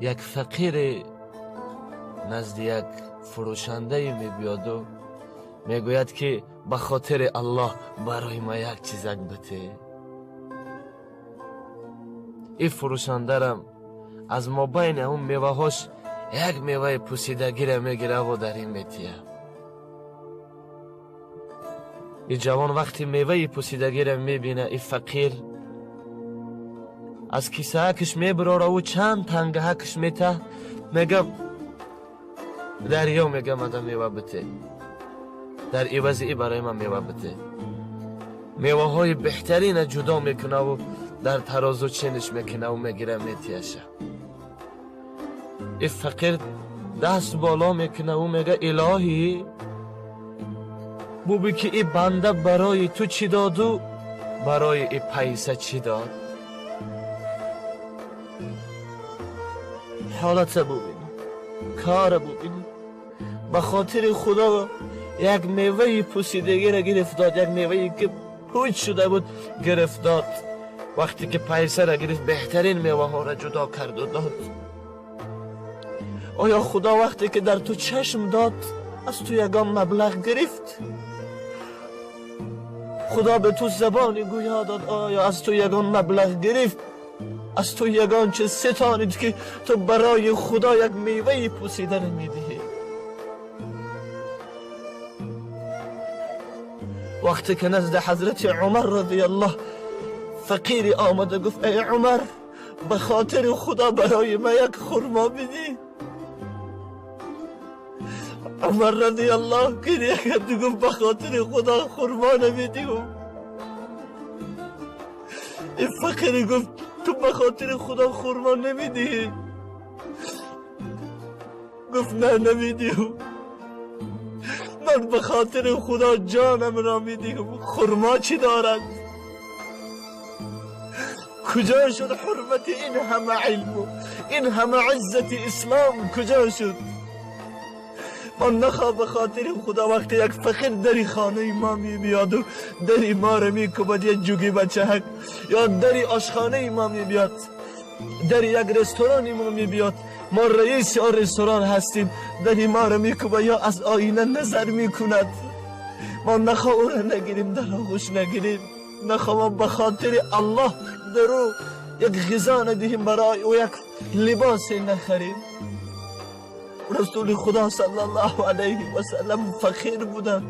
Як фақире назди як фурӯшандае мебиёду мегӯяд, ки ба хотири Аллоҳ барои ма як чизак бите. Ин фурӯшандарам аз мобайни ҳамун меваҳош як меваи пусидагиро мегираву дар ин метия. Ин ҷавон вақти меваи пусидагиро мебина, ин фақир аз кисаакаш мебирораву чанд тангаҳакаш мета, мега дарё, мега мада мева бите, дар ивази и барои ман мева бите. Меваҳои беҳтарина ҷудо мекунаву дар тарозу чениш мекунаву мегира метияша. И фақир даст боло мекунаву мега: илоҳӣ, буби ки и банда барои ту чӣ доду, барои и пайса чӣ дод. Ҳолата бубинӣ, кора бубинӣ. Ба хотири Худо як меваи пусидагиро гирифт дод, як мевае ки пуч шуда буд гирифт дод. Вақте ки пайсаро гирифт, беҳтарин меваҳоро ҷудо карду дод. Оё Худо вақте ки дар ту чашм дод, аз ту ягон маблағ гирифт? Худо ба ту забони гӯё дод, оё аз ту ягон маблағ гирифт? Аз ту ягон чиз ситонид, ки ту барои Худо як меваи пусида намедиҳӣ? Вақте ки назди ҳазрати Умар радиаллоҳ фақире омада гуфт: эй Умар, ба хотири Худо барои ман як хурмо бидӣ. Умар радиаллоҳ гиря карду гуфт: ба хотири Худо хурмо намедиҳум. Ин фақире гуфт: ту ба хотири Худо хурмо намедиҳӣ? Гуфт: не, намедиҳум. Ман ба хотири Худо ҷонамро медиҳум, хурмо чӣ дорад? Куҷо шуд ҳурмати ин ҳама илму ин ҳама иззати ислом? Куҷо шуд? Мо нахоҳ ба хотири Худо вақте як фақир дари хонаи мо мебиёду дари моро мекӯбад, як ҷуги бачаҳак, ё дари ошхонаи мо мебиёд, дари як ресторани мо мебиёд, мо раиси он ресторан ҳастем, дари моро мекӯбад ё аз оина назар мекунад, мо нахоҳ ӯро нагирем, дар оғӯш нагирем, нахоҳ мо ба хотири Аллоҳ дар ӯ як ғизо надиҳем, барои ӯ як либосе нахарем. Расули Худо саллаллоҳу алайҳи васаллам фақир буданд.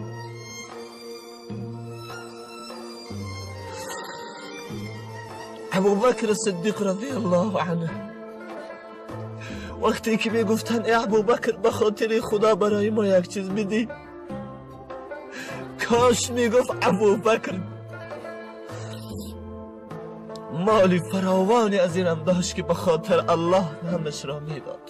Абубакр Сиддиқ радиаллоҳу анҳу вақте ки мегуфтанд: эй Абубакр, ба хотири Худо барои мо як чиз бидӣ, кош мегуфт Абубакр моли фаровоне аз инам дошт, ки ба хотир Аллоҳ ҳамашро медод.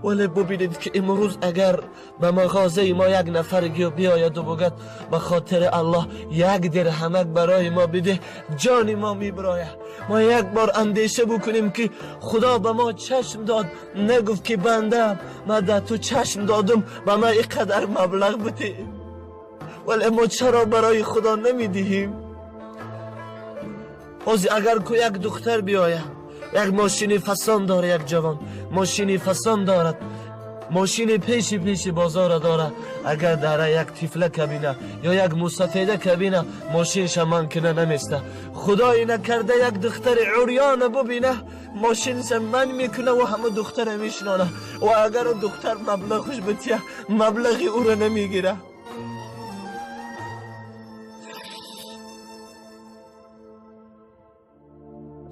Вале бубинед, ки имрӯз агар ба мағозаи мо як нафар биёяду бугад: ба хотири Аллоҳ як дирҳамак барои мо бидеҳ, ҷони мо мебирояд. Мо як бор андеша бикунем, ки Худо ба мо чашм дод, нагуфт ки бандаам, ман дар ту чашм додум, ба ман ин қадар маблағ бидеҳ. Вале мо чаро барои Худо намедиҳем? Ҳозир агар ку як духтар биёяд, як мошини фасон дорад, як ҷавон мошини фасон дорад, мошини пеши пеши бозора дорад, агар дара як тифла кабина ё як мусафеда кабина, мошинша ман кина наместа. Худои накарда як духтари урёна бубина, мошинша ман мекуна ва ҳама духтара мешинона, ва агар духтар маблағаш бития, маблағи ӯро намегира.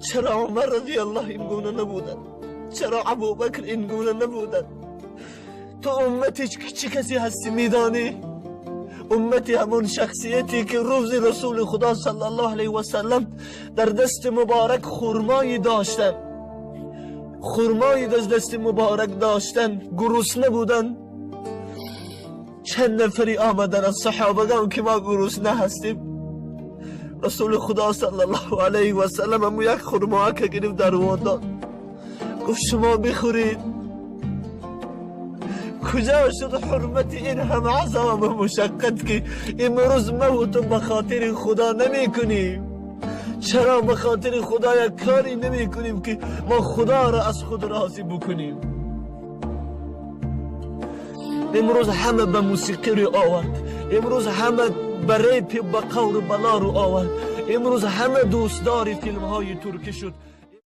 Чаро Умар радиаллоҳ ин гуна набуданд? Чаро Абубакр ин гуна набуданд? Ту уммати чӣ касе ҳастӣ, медонӣ? Уммати ҳамон шахсияте ки рӯзи Расули Худо саллаллоҳу алайҳи васаллам дар дасти муборак хурмое доштанд, хурмое дар дасти муборак доштанд, гурусна буданд. Чанд нафаре омаданд аз саҳобагон, ки мо гурусна ҳастем. Расули Худо саллаллоҳу алайҳи васаллам ҳамун як хурмоака гирифт, дар ӯ дод, гуфт: шумо бихӯред. Куҷо шуд ҳурмати ин ҳама азобу мушаққат, ки имрӯз мо ту ба хотири Худо намекунем? چرا به خاطر خدا یک کاری نمی کنیم که ما خدا را از خود راضی بکنیم؟ امروز همه به موسیقی رو آورد، امروز همه به ریپ، به قور بلا رو آورد، امروز همه دوستدار فیلم های ترکی شد.